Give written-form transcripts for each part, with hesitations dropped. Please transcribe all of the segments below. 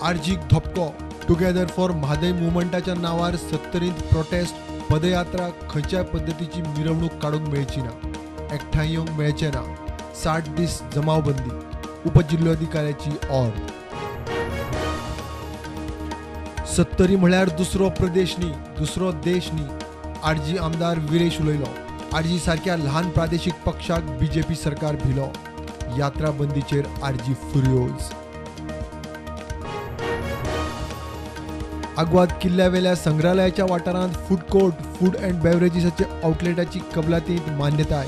आरजीक धपको. Together for Mhadei मुवमेंटाच्या नांवार सत्तरींत protest, padyatra, खंयच्याय पद्दतीची मिरवणूक काडूंक मेळची ना, एकठांय येवंक मेळचें ना. 60 दीस जमावबंदी, उपजिल्लोधिकाऱ्याची ऑर्द. सत्तरी म्हळ्यार दुसरो प्रदेश न्ही, दुसरो देश न्ही, आरजी आमदार विरेश उलयलो. आरजी सारक्या ल्हान प्रादेशीक पक्षाक बीजेपी सरकार भिलो. यात्रा बंदीचेर आरजी फुर्योज. आग्वाद किल्ल्यावेल्या संग्रहालयाच्या वाठारांत फूड कोर्ट, फूड अँड बेवरेजीसाचे आउटलेटाची कबलातींत मान्यताय.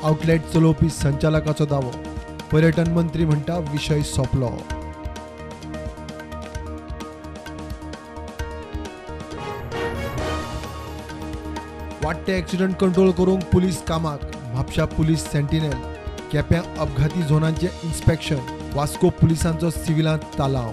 आउटलेट चलोवपी संचालकाचो दावो. पर्यटन मंत्री म्हणटा विशय सोंपलो. वाडटे एक्सिडंट कंट्रोल करूंक पुलीस कामाक. म्हापशा पुलीस सेंटिनेल, केप्यां अपघाती झोनांचें इन्स्पेक्शन. वास्को पुलिसांचो सिव्हिलांत तालांव.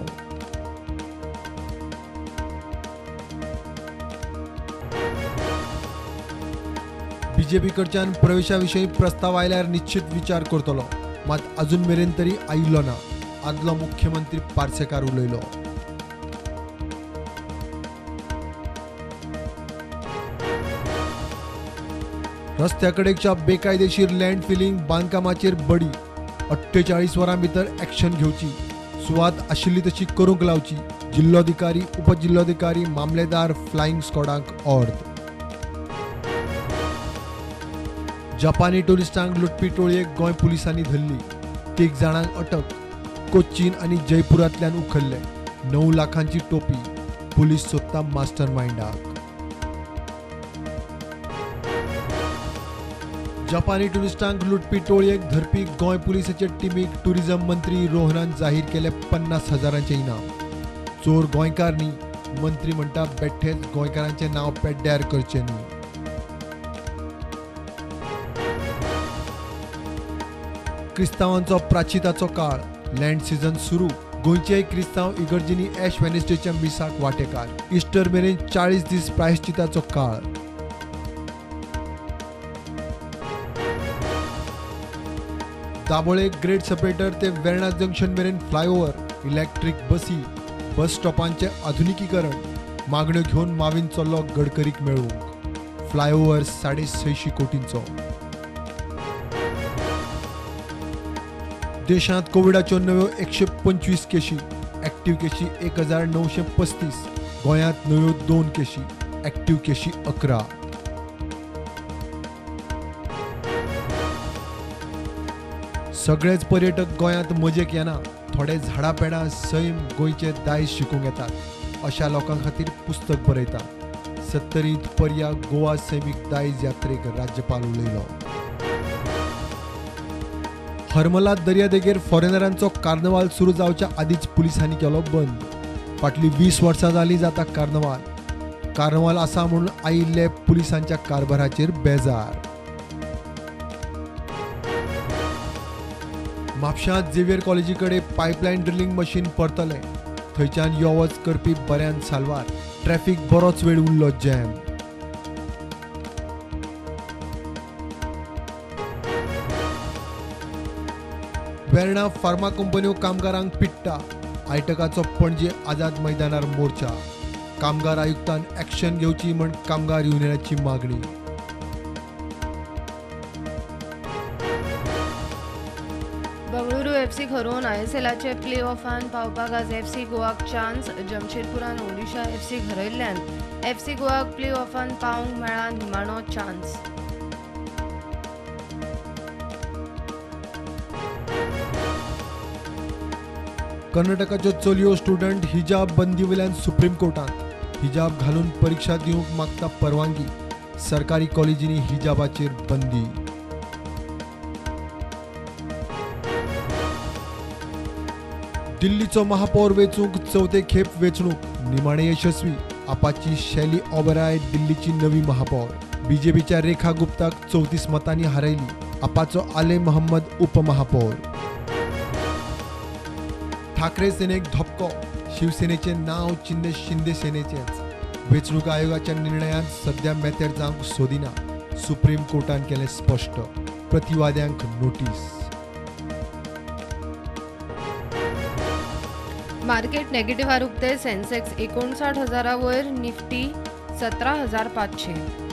बीजेपी कडच्यान प्रवेशा विशीं प्रस्ताव आयल्यार निश्चित विचार करतलो, मात अजून मेरेन तरी आयिल्लो ना, आदलो मुख्यमंत्री पार्सेकार उलयलो. रस्त्याकडेच्या बेकायदेशीर लँड फिलिंग बांदकामाचेर बडी. 48 वरां भितर एक्शन घेवची, सुवात आशिल्ली तशी करूंक लावची. जिल्लोधिकारी, उपजिल्लोधिकारी, मामलेदार, फ्लायिंग स्क्वॉडांक ऑर्द. जपानी टुरिस्टांक लुटपी टोळयेक गोंय पुलिसांनी धरली. 3 जाणांक अटक. कोच्चीन आनी जयपुरांतल्यान उखल्ले. 9 लाखांची टोपी. पुलीस सोदता मास्टर मायंडाक. जपानी टुरिस्टांक लुटपी टोळयेक धरपी गोंय पुलिसाचे टिमीक टुरिझम मंत्री रोहनान जाहीर केले 50,000 इनाम. चोर गोंयकार न्ही, मंत्री म्हणटा बेठेच गोंयकारांचें नांव पेड्ड्यार करचें न्ही. क्रिस्तांवांचो प्राचिताचो काळ, लँड सीझन सुरू. गोंयचेय क्रिस्तांव इगर्जींनी एश वेनेस्डेच्या मिसाक वांटेकार. इस्टर मेरेन 40 दीस प्रायश्चिताचो काळ. दाबोळे ग्रेड सेपरेटर ते वेर्णा जंक्शन मेरेन फ्लायओव्हर, इलेक्ट्रीक बसी, बस स्टॉपांचें आधुनिकीकरण. मागण्यो घेवन मावीन चल्लो गडकरीक मेळूंक. फ्लायओव्हर 650 कोटींचो. देशांत कोविडाच्यो नव्यो 125 केशी, ऍक्टिव्ह केशी 1935. गोंयांत नव्यो 2 केशी, ऍक्टिव्ह केशी 11. सगळेच पर्यटक गोंयांत मजेक येना, थोडे झाडां पेडां सैम गोंयचे दायज शिकूंक येतात. अशा लोकां खातीर पुस्तक बरयता. सत्तरींत पर्या गोवा सैमीक दायज यात्रेक राज्यपाल उलयलो. हरमला दर्यादेगेर फॉरेनरांचो कार्नवाल सुरू जावच्या आदींच पुलिसांनी केलो बंद. फाटलीं 20 वर्सां जालीं जाता कार्नवाल. कार्नवाल आसा म्हणून आयिल्ले पुलिसांच्या कारभाराचेर बेजार. म्हापशांत झेवियर कॉलेजी कडेन पायपलायन ड्रिलिंग मशीन परतलें. थंयच्यान यो वच करपी बऱ्यान साल्वार. ट्रॅफिक बरोच वेळ उरलो जॅम. वेर्णा फार्मा कंपन्यो कामगारांक पिट्टा. आयटकाचो पणजे आझाद मैदानार मोर्चा. कामगार आयुक्तान एक्शन घेवची म्हण कामगार युनियनाची मागणी. बंगळुरू एफसीक हरोवन आयएसएलाचे प्ले ऑफान पावपाक आज एफसी गोवाक चान्स. जमशेदपुरान ओडिशा एफसीक हरयल्ल्यान एफसी गोवाक प्ले ऑफान पावंक मेळ्ळा निमाणो चान्स. कर्नाटकाच्यो चलयो स्टुडंट हिजाब बंदी वयल्यान सुप्रीम कोर्टांत. हिजाब घालून परिक्षा दिवंक मागता परवानगी. सरकारी कॉलेजींनी हिजाबाचेर बंदी. दिल्लीचो महापौर वेंचूंक चवथे खेप वेंचणूक निमाणे यशस्वी. आपाची शैली ओबराय दिल्लीची नवी महापौर. बीजेपीच्या रेखा गुप्ताक 34 मतांनी हारयली. आपाचो आले मोहम्मद उपमहापौर. ठाकरे सेनेक धपको. शिवसेनेचे नाव चिन्ह शिंदे सेनेचेच. वेंचणूक आयोगाच्या निर्णयान सध्या मेतेर जावंक सोदिना. सुप्रीम कोर्टान केलें स्पश्ट. प्रतिवाद्यांक नोटीस. मार्केट नेगेटिव्हार उक्ते. सेन्सेक्स 59 हजारा वयर, निफ्टी 17,500.